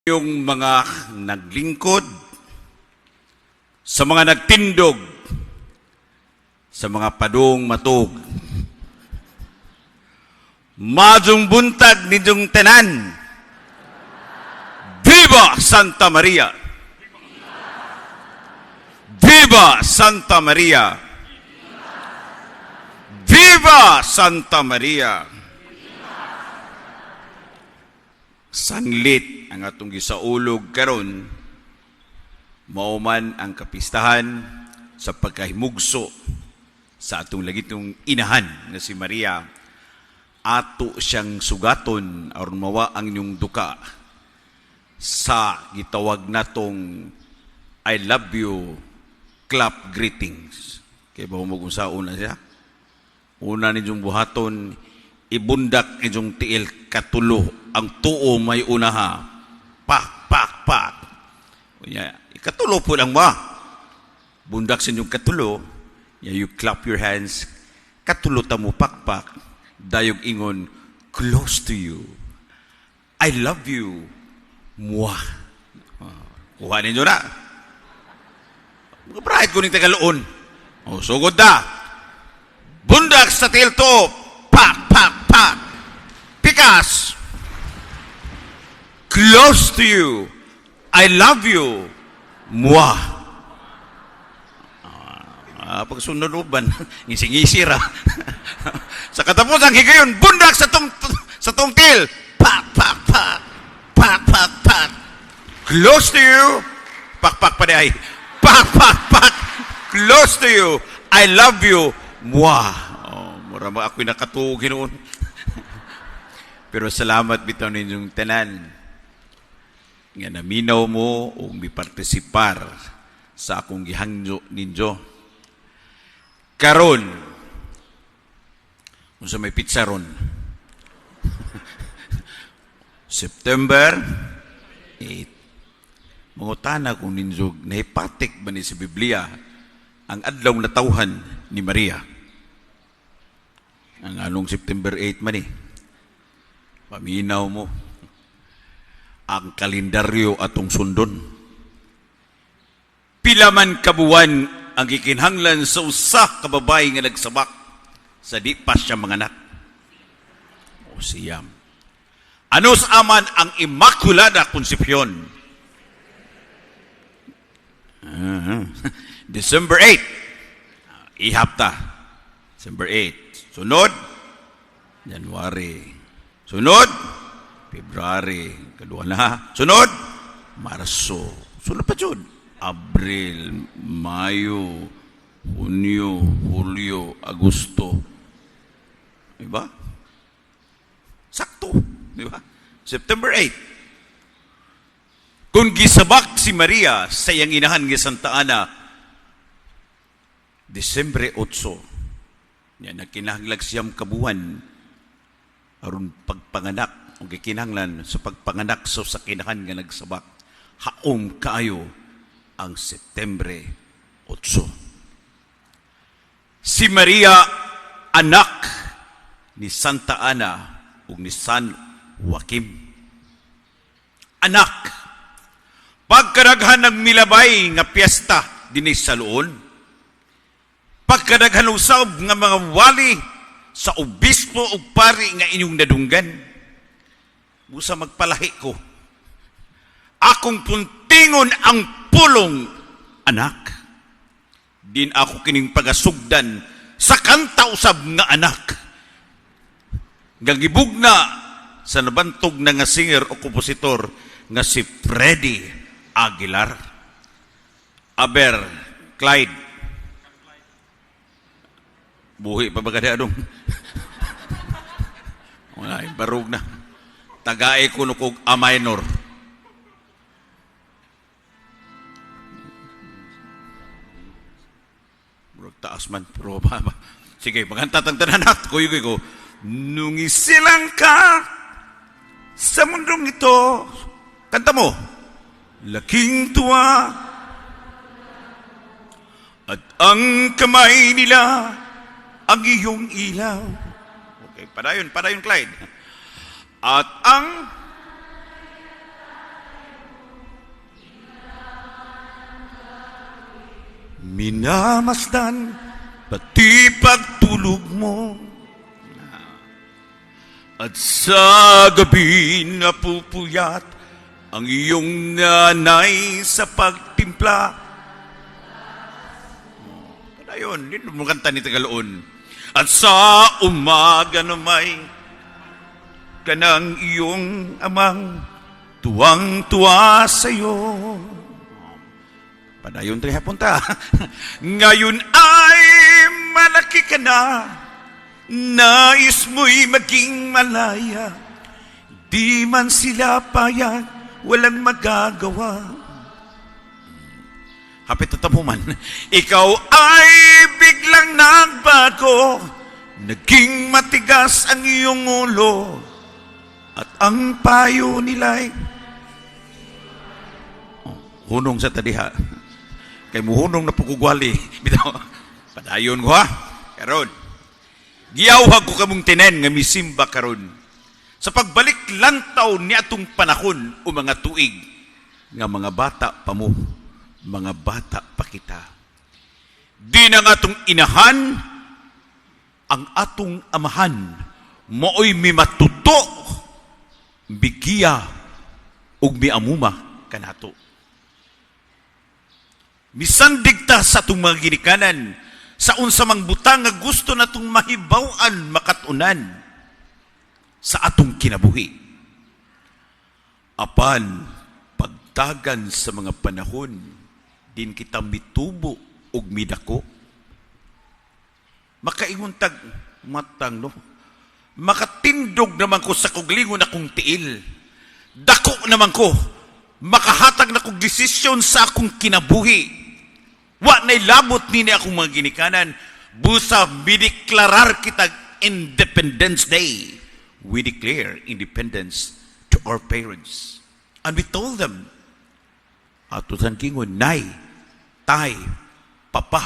Yung mga naglingkod, sa mga nagtindog, sa mga padung matug. Maayong buntag ninyong tanan. Viva Santa Maria! Viva Santa Maria! Viva Santa Maria! Sanglit ang atong gisaulog karon, mao man ang kapistahan sa pagkahimugso sa atong langitnong inahan nga si Maria. Ato siyang sugaton aron mawa ang inyong duka sa gitawag natong "I love you" clap greetings. Kay ba mo kung sa una siya? Una ninyong buhaton, ibundak inyong tiil katulo, ang tuo may unaha. Pak, pak, pak. Unya, ikatulo po lang ba? Bundak sa inyong katulo, ya, you clap your hands, katulo ta mo pakpak, dayog ingon, "Close to you. I love you. Mwah." Ah, kuha ninyo na. Mga pride ko ning Tagaloon. O, sugod na. Bundak sa tilto. Pak, pak, pak. Pikas. "Close to you. I love you. Mwah." Ah, pagsunod uban, ngisi-ngisi ra. Sa katapusan higayon, bundak sa tungtil. Pak, pak, pak. Pak, pak, pak. "Close to you." Pak, pak pa ay. Pak, pak, pak. "Close to you. I love you. Mwah." Oh, mura mo ako'y nakatuog hinuon. Pero salamat bitaw ninyong tanan nga naminaw mo o mipartisipar sa akong gihangyo ninyo. Karon, unsa may petsa ron? September 8. Mangutana kung ninyo, nahipatik ba ni sa Biblia ang adlaw natawhan ni Maria? Ang anong September 8 man eh. Paminaw mo. Ang kalendaryo atong sundon. Pila man kabuwan ang gikinhanglan sa usa ka babae nga nagsabak sa di pa siya manganak? O, 9. Ano sa aman ang Immaculada Concepcion? December 8. Ihapta. December 8. Sunod, January. Sunod, February. Kaduha na. Sunod, Marso. Sunod pa jud. Abril, Mayo, Hunyo, Hulyo, Agosto. Diba? Sakto. Di ba? September 8. Kung gisabak si Maria sa iyang inahan nga Santa Ana, Desembre 8, niya nagkinahanglag 9 kabuwan aron pagpanganak o gikinahanglan sa pagpanganak sa kinahan nga nagsabak. Haom kaayo ang Septembre 8. Si Maria, anak ni Santa Ana ug ni San Joaquim. Anak, pagkadaghan ng milabay nga piyesta dinhi sa Loon, pagkadaghan usab nga mga wali sa obispo ug pari nga inyong nadunggan, busa magpalahi ko. Akong puntingon ang pulong "anak." Din ako kining pagasugdan sa kanta usab nga "Anak" nga gibugna sa nabantog na nga singer o kompositor nga si Freddie Aguilar. Aber, Clyde. Buhi pa ba ka adong? Wala, barug na. Tagae ko no kog A minor. Murag taas man, pero ba? Sige, maganta tang tanan at kuyo ko. Nung isilang ka sa mundong ito, kanta mo, laking tuwa at ang kamay nila ang iyong ilaw. Okay, padayon, padayon, Clyde. At ang Minamasdan pati pagtulog mo. At sa gabi napupuyat ang iyong nanay sa pagtimpla. Ayun, hindi mo kanta ni Tagaloon. At sa umaga namay, kanang iyong amang tuwang-tuwa sa'yo. Padayon tayo hapon ta. Ngayon ay malaki ka na, nais mo'y maging malaya. Di man sila payag, walang magagawa. Hapit na man. Ikaw ay biglang nagbago, naging matigas ang iyong ulo, at ang payo nila'y. Oh, hunong sa tadiha. Kay muhunong na pukugwali. Bitaw. Padayon ko ha. Karon. Giyawhag ko kamong tinen nga misimba karon. Sa pagbalik lantaw ni atong panahon o mga tuig nga mga bata pa mo, mga bata pa kita. Di na nga atong inahan, ang atong amahan, maoy mimatuto, migiya, ug miamuma kanato. Misandig ta sa atong mga ginikanan, sa unsa mang butang nga gusto natong mahibaw-an makatunan sa atong kinabuhi. Apan pagdagan sa mga panahon, din kita mitubo ug midako. Makaingon tag matang no. Makatindog naman ko sa kuglingon akong tiil. Dako naman ko. Makahatag na kog desisyon sa akong kinabuhi. Wa na'y labot nini akong mga ginikanan. Busa mideklarar kitag Independence Day. We declare independence to our parents. And we told them, ato sang kingon, "Nay, tay, papa,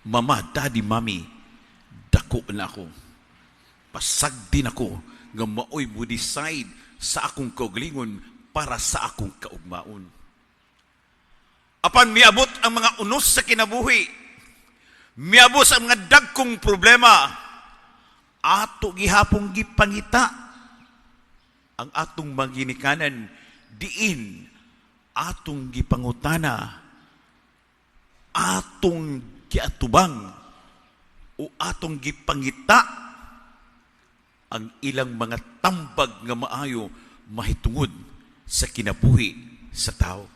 mama, daddy, mommy, dako na ako. Pasagdi nako nga maoy mo decide sa akong kaugalingon para sa akong kaugmaon." Apan miabot ang mga unos sa kinabuhi, miabot ang mga dagkong problema, ato gihapong gipangita ang atong mga ginikanan, diin atong gipangutana, atong giatubang o atong gipangita ang ilang mga tambag nga maayo mahitungod sa kinabuhi sa tao.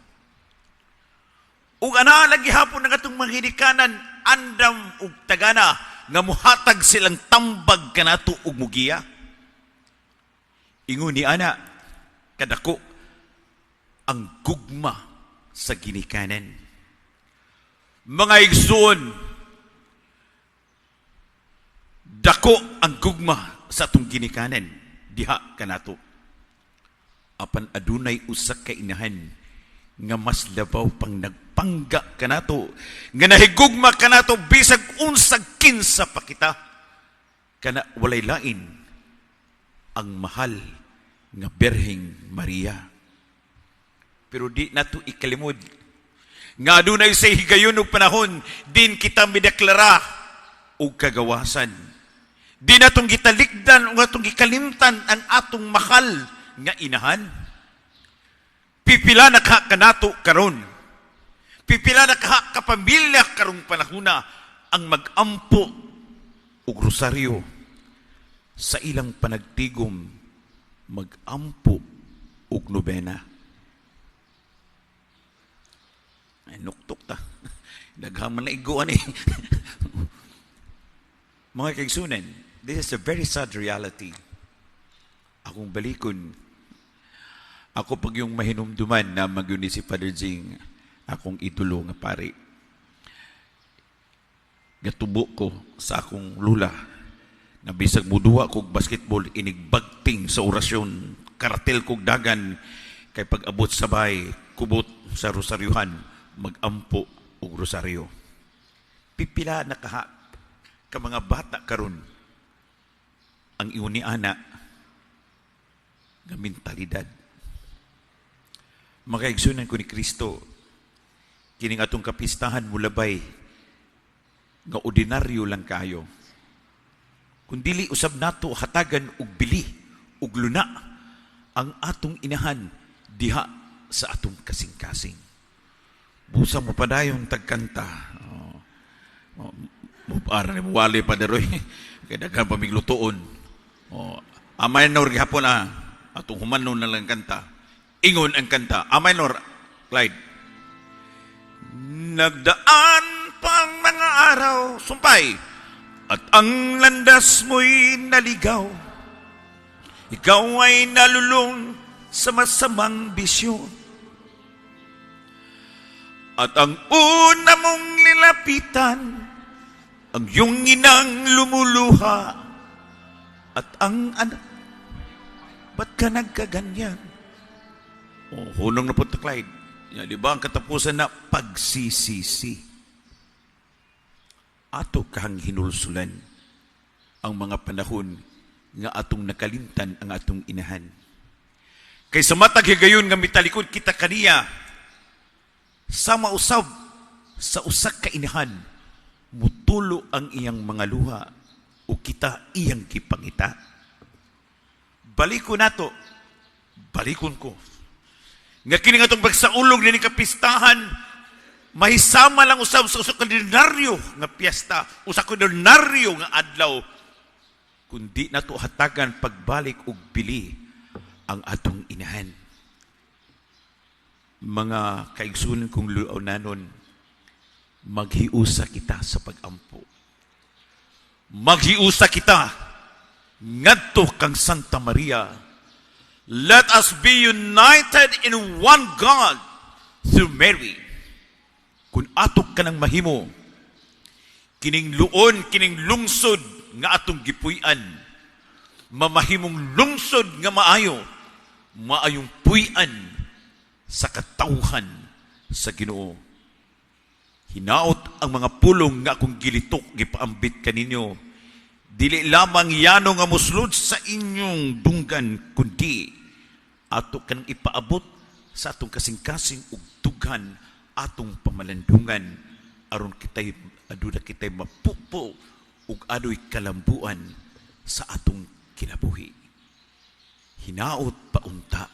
Ug ana lagi hapon ang atong mga ginikanan, andam ug tagana nga muhatag silang tambag kanato ug mugiya. Ingon ni ana kadako ang gugma sa ginikanan. Mga igsoon, dako ang gugma sa atong ginikanan diha kanato. Apan adunay usa ka inahan nga mas labaw pang nagpangga kanato, nga nahigugma kanato bisag unsag kinsa pa kita. Kana walay lain ang mahal nga Birheng Maria. Pero di nato ikalimod nga adunay sa higayon ug panahon din kita mideklara og kagawasan. Di natong gitalikdan o atong gikalimtan ang atong mahal nga inahan. Pipila na ka kanato karon. Pipila na ka kapamilya karong panahona ang mag-ampo og rosaryo sa ilang panagtigom, mag-ampo og nobena. Ay, nuktok ta. Daghan man na iguan eh. Mga kaigsunan, this is a very sad reality. Akong balikon, ako pag yung mahinumduman na magyuni si Father Jing, akong idolo nga pari. Gatubo ko sa akong lula na bisag muduwa kog basketball, inigbagting sa orasyon, karatel kog dagan, kay pag abot sa bahay, kubot sa rosaryuhan, magampo og rosaryo. Pipila na kaha ka mga bata karon ang ingon ni ana nga mentalidad. Mga kaigsunan ko ni Kristo, Kining atong kapistahan mulabay nga ordinaryo lang kayo. Kung dili usab nato hatagan og bili ug luna ang atong inahan diha sa atong kasing-kasing. Busa mo padayon tagkanta. Oh. Oh, mo para ni wali pa daroy. Kay daghan pa miglutoon. Oh, A minor gihapon ah. Atong humanon na lang kanta. Ingon ang kanta. A minor, Clyde. Nagdaan pang mga araw, sumpay, at ang landas mo'y naligaw. Ikaw ay nalulong sa masamang bisyo. At ang una mong nilapitan, ang iyong inang lumuluha, at ang anak, ba't ka nagkaganyan? Oh, hunong na po ta, Clyde. Ya, di ba ang katapusan na pagsisisi? Ato kahang hinulsulan ang mga panahon nga atong nakalimtan ang atong inahan. Kay sa matag higayon nga mitalikod kita kaniya, sama usab sa usa ka inahan, mutulo ang iyang mga luha o kita iyang gipangita. Baliko nato, balikon ko. Nga kini nga atong pagsaulog ni kapistahan, mahisama lang usab sa usa ka ordinaryo nga piyesta, usa ka ordinaryo nga adlaw, kundi nato hatagan pagbalik og bili ang atong inahan. Mga kaigsunan kong luonanon, maghiusa kita sa pagampo. Maghiusa kita ngadto kang Santa Maria. Let us be united in one God through Mary. Kung ato kanang mahimo, kining luon, kining lungsod nga atong gipuy-an, mamahimong lungsod nga maayo, maayong puy-an sa katawhan sa Ginoo. Hinaot ang mga pulong nga akong gilitok gipaambit kaninyo. Dili lamang yano nga musulod sa inyong dunggan, kundi ato kanang ipaabot sa atong kasing-kasing ug dughan atong pamalandungan aron kitay aduna kitay mapupo ug adoy kalambuan sa atong kinabuhi. Hinaot paunta.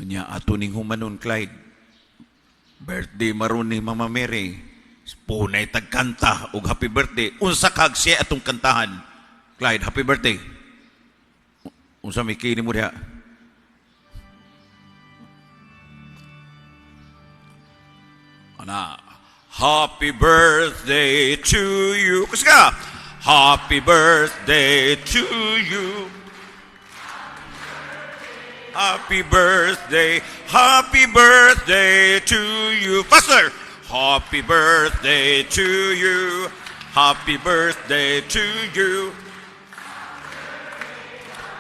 Nya ato ning humanon, Clyde. Birthday maron ni Mama Mary. Punay tagkanta og happy birthday. Unsa kag siya atong kantahan? Clyde, happy birthday. Unsa may kini mo diha? Ana, happy birthday to you. Kasi ka, happy birthday to you. Happy birthday to you. Faster! Happy birthday to you. Happy birthday to you.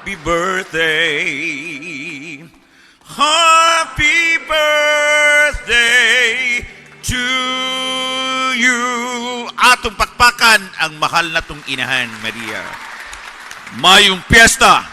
Happy birthday. Happy birthday to you. Atong pakpakan ang mahal natong inahan, Maria. Mayong piyesta.